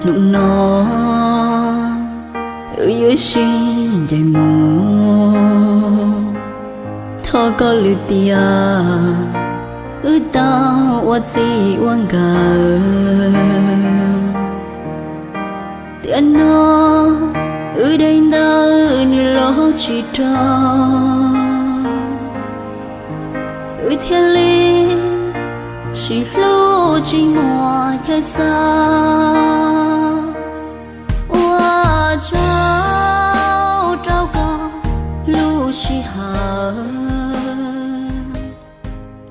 Hnub no wb yuav sib ncaim mus, thov koj lwm tiam wb tau ua txij ua nkawm. Tiam no wb daim ntawv nws los tsis raug, wb thiaj li sib hlub tsis muaj chaw xa. Ua tsaug rau koj lub sij hawm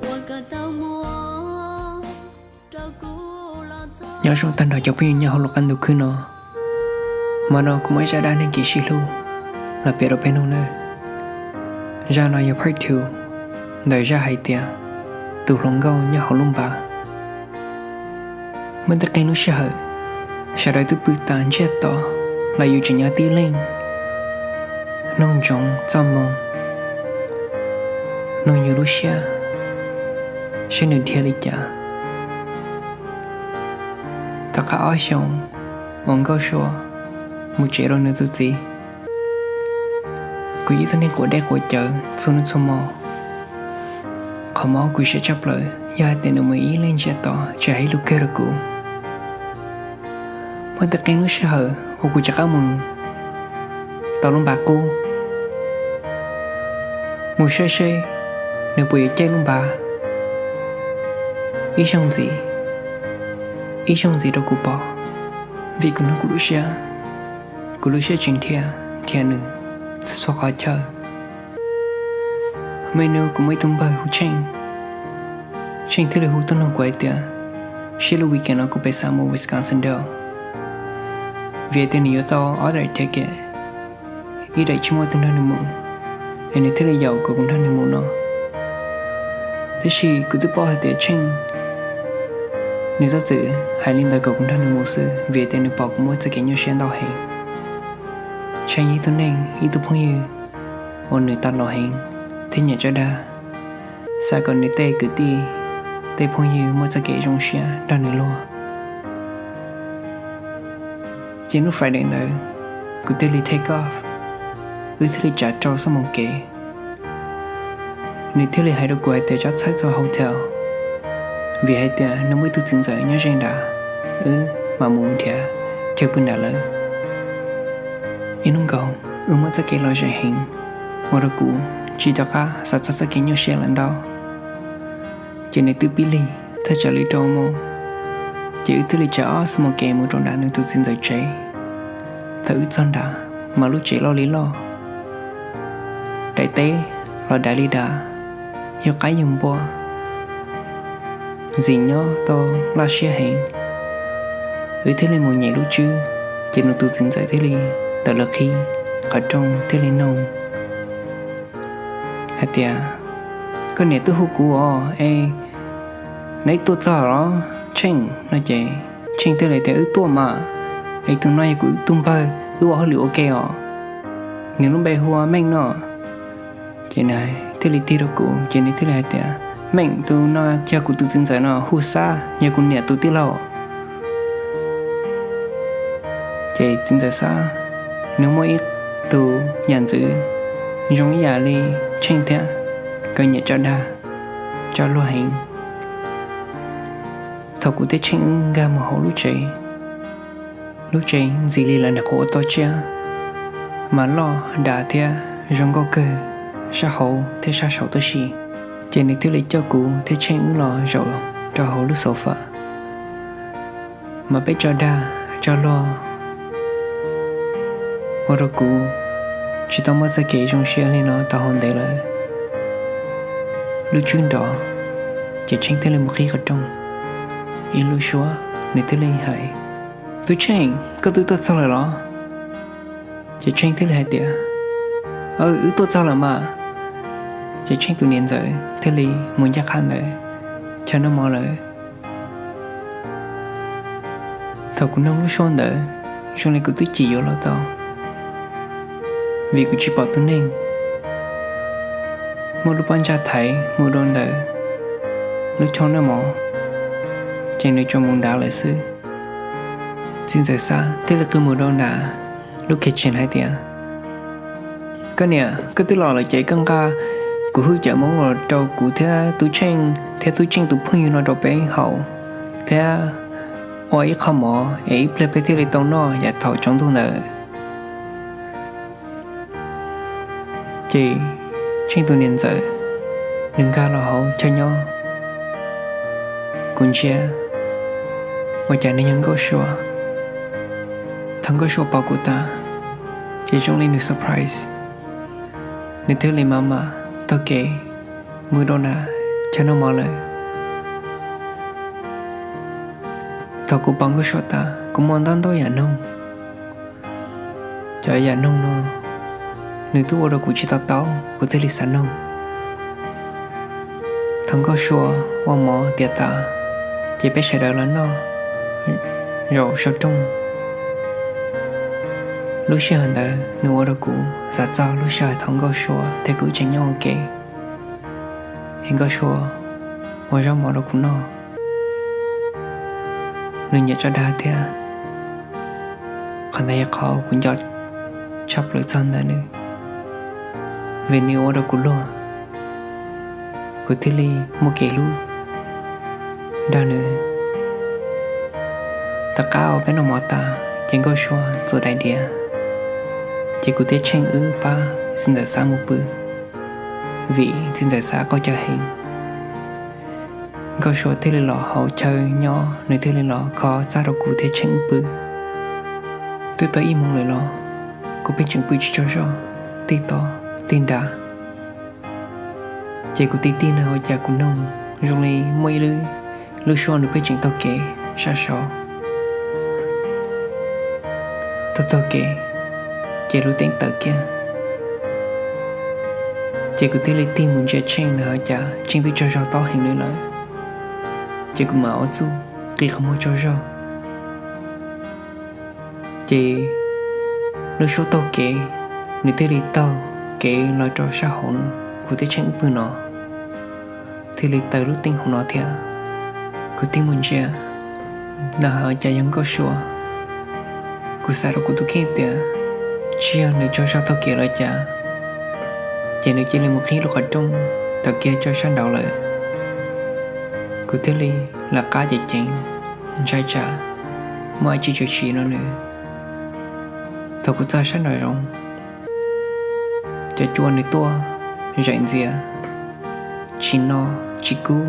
uas koj tau muab rau kuv los txog. Nyob zoo tag nrho cov phooj ywg nyob hauv lub qab ntuj khwb no. Hmo no kuv muaj ib zaj dab neeg kev sib hlub los piav rau peb mloog nawb. Zaj no yog part two ntawm zaj hais tias tus hluas nkauj nyob hauv lub npav. Muaj tej qee lub sij hawm, sawv daws twb pw tas ntsiag to los yus tseem nyob tib leeg, mloog ntsoov txoj moo, mloog yus lub siab saib nws dhia li cas. Tom qab ob xyoos uas Nkauj Sua mus tsev rau nws tus txiv, kuv yog ib tug neeg quav dej quav cawv txhua hnub txhua hmo. Qhov mob kuv siab tshaj plaws yog hais tias nws mus ib leeg ntsiag to tsis hais ib lus kawg rau kuv. Muaj tej qee lub sij hawm uas kuv rov qab mus tau lub npav qub, mus saib seb nws puas yuav caij lub npav ib zaug ntxiv, ib zaug ntxiv rau kuv pom, vim kuv hnov kuv lub siab, kuv lub siab tseem dhia, dhia nws txhua txhua qhov chaw. Hmo ntawd kuv muaj ib tug npawg hu Tsheej, Tsheej thiaj li hu tuaj nug kuv hais tias, seb lub weekend no kuv pem xav mus Wisconsin Dells, vim tias nws yuav tau other ticket, ib daim tsis muaj tus nrog nws mus, es nws thiaj li yaum kom kuv nrog nws mus no. Tab sis kuv twb paub hais tias Tsheej nws txhob txwm hais li ntawd kom kuv nrog nws mus xwb, vim tias nws pom kuv muaj txoj kev nyuaj siab ntau heev. Tsheej yog ib tug neeg, ib tug phooj ywg uas nws tas los heev thiab nyiam tso dag, xav kom nws tej kwv tij, tej phooj ywg muaj txoj kev zoo siab nrog nws luag. Ces hnub Friday ntawd, kuv thiaj li take off, wb thiaj li tsav rau xuab moos kev. Nws thiaj li hais rau kuv hais tias txhob txhawj txog hotel, vim hais tias nws muaj ib tug txiv ntxawm nyob ze nrad, wb mam mus nrhiav chaw pw nrad lawm. Ib hnub nkaus wb muaj txoj kev lom zem heev, ua rau kuv tsis rov qab xav txog txoj kev nyuaj siab lawm ntau. Ces nws twb pib lig thaj tsam li rau moos, ces wb thiaj li tsav ob xuab moos kev mus rau nram nws tus txiv ntxawm tsev. Thaum wb txog nrad mas lub tsev loj li loj, daim teb los dav li dav, yog qaib yog npua, ntxim nyob tau laj siab heev. Wb thiaj li mus nyem lub tswb, ces nws tus txiv ntxawm thiaj li tawm los qhib qhov rooj thiaj li noog hais tias, koj niam twb hu kuv os, es neb tuaj txog los Tsheej no? Ces Tsheej thiaj li tias, wb tuaj mas, es tus no yog kuv tus npawg wb ua hauj lwm ua ke os, nws lub npe hu ua Meej no. Ces nws thiaj li tig rau kuv, ces nws thiaj li hais tias, Meej, tus no yog kuv tus txiv ntxawm no, hu Xab, yog kuv niam tus tij laug. Ces txiv ntxawm Xab nws muaj ib tug yam ntxwv zoo ib yam li Tsheej thiab, kawg nyiam tso dag, tso luag heev. Thaum kuv thiab Tsheej wb nkag mus hauv lub tsev, lub tsev ntxim li lawv nyuam qhuav ua toj tsiab, mas loj dav thiab zoo nkauj kawg sab hauv thiab sab saud tib si. Ces nws thiaj li coj kuv thiab Tsheej wb los zaum rau hauv lub sofa, mas peb tso dag tso luag, ua rau kuv tsis tau muaj txoj kev zoo siab li no tau hauv ntev lawm. Lub tswb nrov, ces Tsheej thiaj li mus qhib qhov rooj. Ib lub suab nws thiaj li hais, Tub Tsheej, koj twb tuaj txog lawm los? Ces Tsheej thiaj li hais tias, Aw, wb tuaj txog lawm mas. Ces Tsheej tus niam ntxawm thiaj li mus ncaj qha ntawd chaw noj mov lawm. Thaum kuv mloog lub suab ntawd, zoo li kuv twb chim yuav los tau, vim kuv tsis pom tus neeg muaj lub pob ntsaj thaiv mus rau ntawm lub chaw noj mov, ces nws tsuas mus nrad lawm xwb. Txiv ntxawm Xab thiaj li qw mus rau nram lub kitchen hais tias, koj niam, koj twb los lawm ces koj nqa kuv hwj cawm Hmoob los rau kuv thiab Tub Tsheej thiab Tub Tsheej tus phooj ywg no rau peb haus thiab ua ib qho mov es ib pliag peb thiaj li tau noj yav thaum tsaus ntuj ntawd. Ces Tsheej tus niam ntxawm, nws nkag los hauv chaw nyob, kuv ntsia ua cas nws yog Nkauj Sua. Thaum Nkauj Sua pom kuv tas, ces zoo li nws surprise, nws thiaj li mam mam taug kev mus rau nram chaw noj mov lawm. Thaum kuv pom Nkauj Sua tas, kuv muaj ntau ntau yam noog. Cov yam noog no nws twb ua rau kuv tsis to taub, kuv thiaj li xav noog. Thaum Nkauj Sua ua mov tiav tas, ces peb sawv daws los noj zaum saum rooj. Lub sij hawm ntawd nws ua rau kuv xav txog lub sij hawm thaum Nkauj Sua thiab kuv tseem nyob ua ke, es Nkauj Sua ua zaub mov rau kuv noj. Nws nyiam tso dag thiab, qhov ntawd yog qhov kuv nco tshaj plaws txog ntawm nws, vim nws ua rau kuv luag, kuv thiaj li muaj kev hlub nrog nws. Tom qab uas peb noj mov tas, ces Nkauj Sua txuas daim diav, ces kuv thiaj tsheej wb pab txiv ntxawm Xab mus pw, vim txiv ntxawm Xab qaug cawv heev. Nkauj Sua thiaj li los hauv chaw nyob, nws thiaj li los kho txaj rau kuv thiab tsheej wb pw. Twb tau ib moos lawm los kuv pheej tseem pw tsis tsaug zog, tig tod tig nrad. Ces kuv tig tig nws ua cas kuv noog zoo li muaj ib lub, lub suab nws pheej tseem taug kev sab saud. Taug taug kev, ces lub teeb tawm kiag. Ces kuv thiaj li tig mus ntsia tsheej nws ua cas tsheej twb tsaug zog taub heev li lawm. Ces kuv mam ua txuj qi qhov muag tsaug zog. Ces lub suab taug kev, nws thiaj li taug kev los rau sab hauv kuv thiab tsheej wb pw no, thiaj li taw lub teeb hauv no thiab. Kuv tig mus ntsia, nws hais cas yog Nkauj Sua. Kuv xav rau kuv tus kheej tias tsis yog nws tsaug zog taug kev los cas, ces nws cia li mus qhib lub qhov rooj tom kiag rau sab nraud lawm. Kuv thiaj li lawv qab ceev ceev, ntshai tsam muaj dab tsi tshwm sim rau nws. Thaum kuv txog sab nraum zoov, cov cua nws tuaj zaim ntxias, tsis no tsis kub,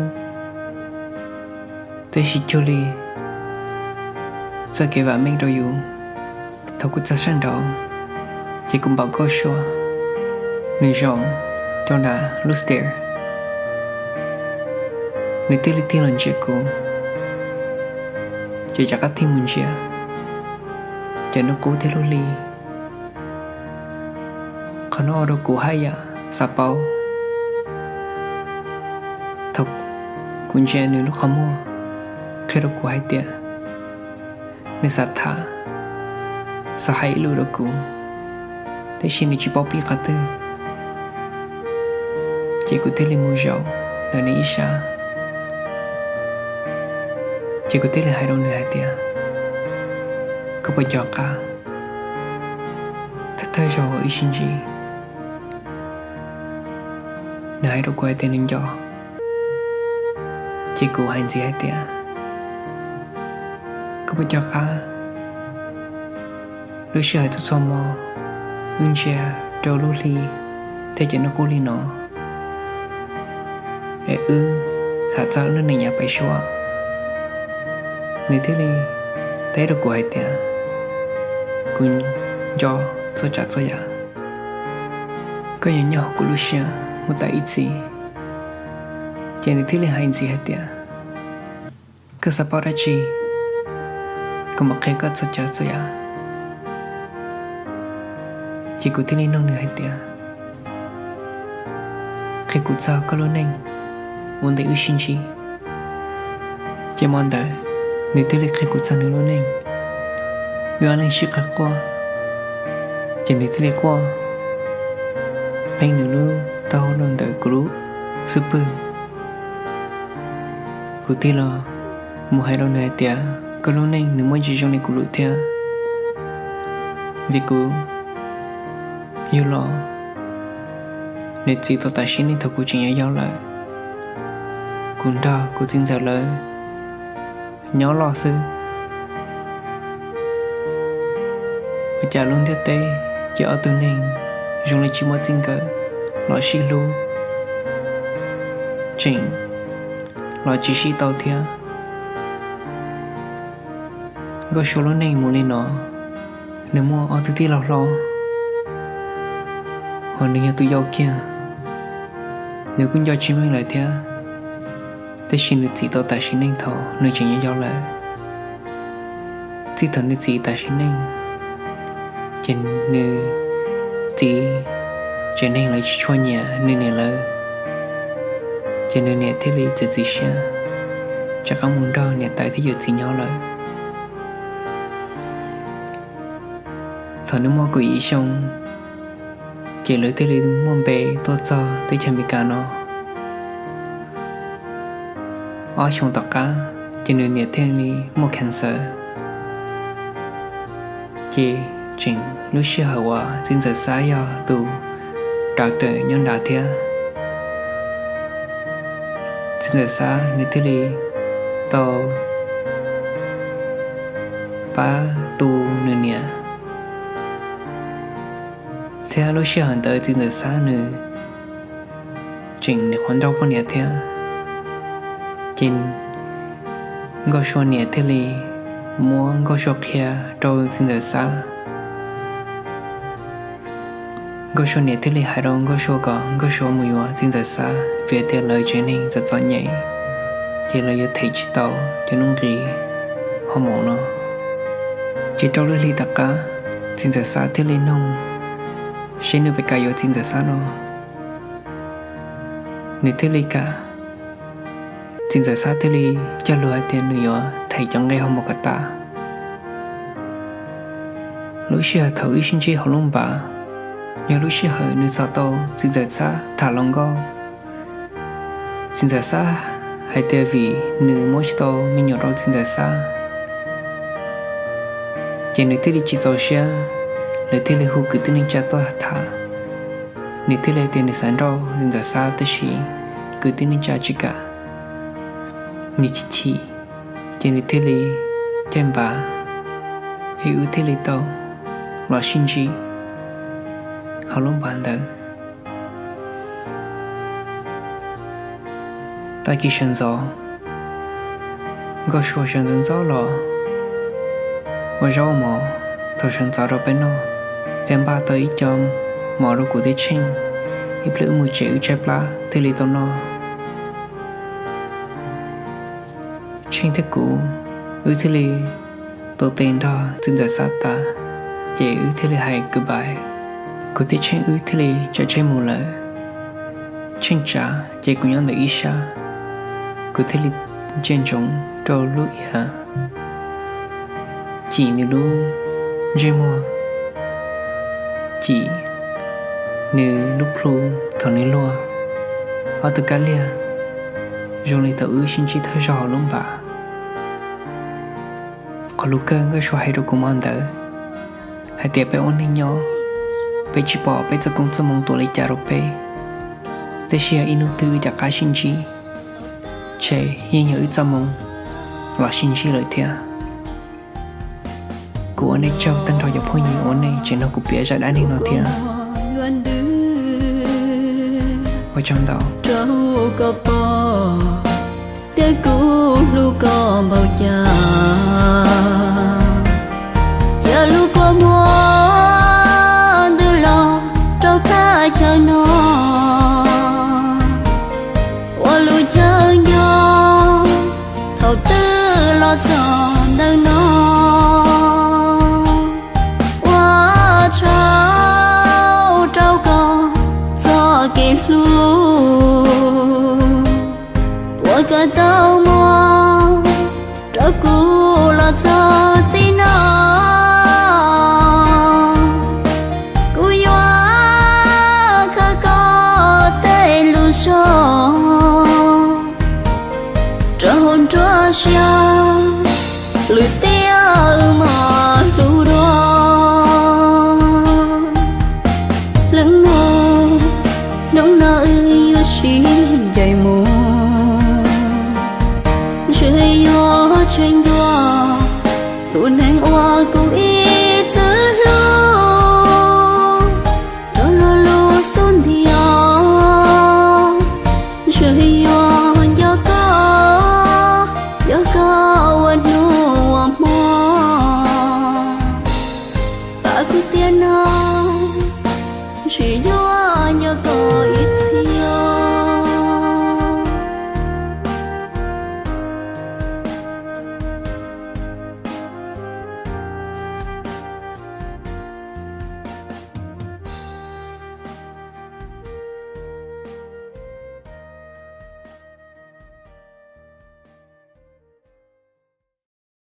tab sis cuag li txoj kev vam meej rau yus. Thaum kuv txog sab nraud, ces kuv npam Nkauj Sua, nws zaum rau nram lub stair, nws thiaj li tig los ntsia kuv, ces rov qab tig mus ntsia cov nplooj qub thiab lub hli. Qhov no ua rau kuv haj yam xav paub. Thaum kuv ntsia nws lub qhov muag, qhia rau kuv hais tias nws xav tham, xav hais ib lus rau kuv, tab sis nws tsis paub pib qhov twg. Ces kuv thiaj li mus zaum ntawm nws ib sab, ces kuv thiaj li hais rau nws hais tias, koj puas nco qab thawj thawj zaug uas wb sib ntsib? Nws hais rau kuv hais tias nws nco. Ces kuv hais ntxiv hais tias, koj puas nco qab lub sij hawm txhua txhua hmo wb ntsia rau lub hli thiab cov nplooj qub li no, es wb tham txog lub neej yav pem suab? Nws thiaj li teb rau kuv hais tias, kuv nco txhua tsav txhua yam. Koj yuav nyob hauv kuv lub siab mus tas ib txhis. Ces nws thiaj li hais ntxiv hais tias, koj xav paub dab tsi, kuv mam qhia koj txhua tsav txhua yam. Ces kuv thiaj li nug nws hais tias, qhia kuv txog koj lub neej ua ntej wb sib ntsib. Ces hmo ntawd nws thiaj li qhia kuv txog nws lub neej, wb ob leeg sib qawm quaj, ces nws thiaj li quaj pheej nws lub taub hau los ntawm kuv lub xub pwg. Kuv tig los mus hais rau nws hais tias, Koj lub neej nws muaj tsis zoo li kuv lub thiab, vim kuv yug los, nws txiv tau tas sim neej thaum kuv tseem yau yau lawm. Kuv nrog kuv txiv ntxawm lawv nyob loj xwb. Ua cas lub ntiaj teb ces ob tug neeg zoo li tsis muaj txij nkawm los sib hlub, tseem los tsis sib tau thiab. Nkauj Sua lub neej mus li no, nws muaj ob tug tij laug hlob, hos nws yog tus yau kiag. Nws kuj nco tsis meej lawm thiab, tab sis nws txiv tau tas sim neej thaum nws tseem yau yau lawm. Txij thaum nws txiv tas sim neej, ces nws txiv tsev neeg lawv tsis tshua nyiam nws niam lawv, ces nws niam thiaj li txiav txim siab rov qab mus nrog niam tais thiab yawm txiv nyob lawm. Thaum nws muaj kaum ib xyoo, ces lawv thiaj li muaj npe tuaj txog teb chaws Amelikas no. Ob xyoos tom qab, ces nws niam thiaj li muaj cancer. Ces tseem lub sij hawm uas txiv ntxawm Xab yog tus doctor nyob nrad thiab. Txiv ntxawm Xab nws thiaj li tau pab tu nws niam, thiab lub sij hawm ntawd txiv ntxawm Xab nws tseem nyuam qhuav nrauj poj niam thiab. Ces Nkauj Sua niam thiaj li muab Nkauj Sua qhia rau txiv ntxawm Xab. Nkauj Sua niam thiaj li hais rau Nkauj Sua kom Nkauj Sua mus yuav txiv ntxawm Xab, vim tias lawv tsev neeg txom txom nyem, ces lawv yuav them tsis tau cov nuj nqis hauv moos no. Ces rau lub hli tom qab, txiv ntxawm Xab thiaj li nug seb nws puas kam yuav txiv ntxawm Xab no. Nws thiaj li kam. Txiv ntxawm Xab thiaj li cog lus hais tias nws yuav them cov nqe hauv moos kom tas. Lub sij hawm thaum wb sib ntsib hauv lub npav, yog lub sij hawm nws txhom tau txiv ntxawm Xab tham hluas nkauj. Txiv ntxawm Xab hais tias vim nws muab tsis tau me nyuam rau txiv ntxawm Xab, ces nws thiaj li tsis txaus siab, nws thiaj li hu kwv tij neej tsa tuaj tham. Nws thiaj li hais tias nws xav nrauj txiv ntxawm Xab, tab sis kwv tij neej tsa tsis kam. Nws chim chim, ces nws thiaj li caij npav, es wb thiaj li tau los sib ntsib hauv lub npav ntawd. Tag kis sawv ntxov, Nkauj Sua sawv ntxov ntxov los ua zaub ua mov, thaum sawv ntxov rau peb noj, thiaj npaj tau ib co mov rau kuv thiab Tsheej, ib pliag wb mus tsev wb tshaib plab thiaj li tau noj. Tsheej thiab kuv, wb thiaj li tu tes nrog txiv ntxawm Xab tas, ces wb thiaj li hais goodbye. Kuv thiab Tsheej wb thiaj li tsav tsheb mus lawm. Tsheej tsav ces kuv nyob ntawm ib sab, kuv thiaj li ntsia ntsoov rau lub iav, cim nws lub ntsej muag, cim nws lub plhu thaum nws luag. Ob tug kab liag zoo li thaum wb sib ntsib thawj zaug hauv lub npav. Qhov lus kawg Nkauj Sua hais rau kuv hmo ntawd hais tias peb ua neej nyob, peb tsis pom peb txoj koob txoj moo tuav li cas rau peb, tab sis yog ib hnub twg wb rov qab sib ntsib, ces yeej yog wb txoj moo los sib ntsib lawm thiab. Kuv ua nej tsaug tag nrho cov phooj ywg uas nej tseem nrog kuv piav zaj dab neeg no thiab. Ua tsaug ntau. Rau koj pom tias kuv hlub koj npaum cas, cia lub kua muag ntws los rau thaj chaw no, ua lub chaw nco thaum twg los txog ntawm no. Ua tsaug rau koj txoj kev hlub, uas koj tau muab rau kuv los txog txij no. Kuv yuav khaws koj tej lus zog rau hauv nruab siab. Lwm tiam wb mam hlub dua. Leej nus, hnub no wb yuav sib ncaim mus. Ntshe yuav tsheej ncua tus neeg uas kuv ib txwm hlub. Rau luag lub xub ntiag, ntshe yuav nco koj, nco koj ua hnub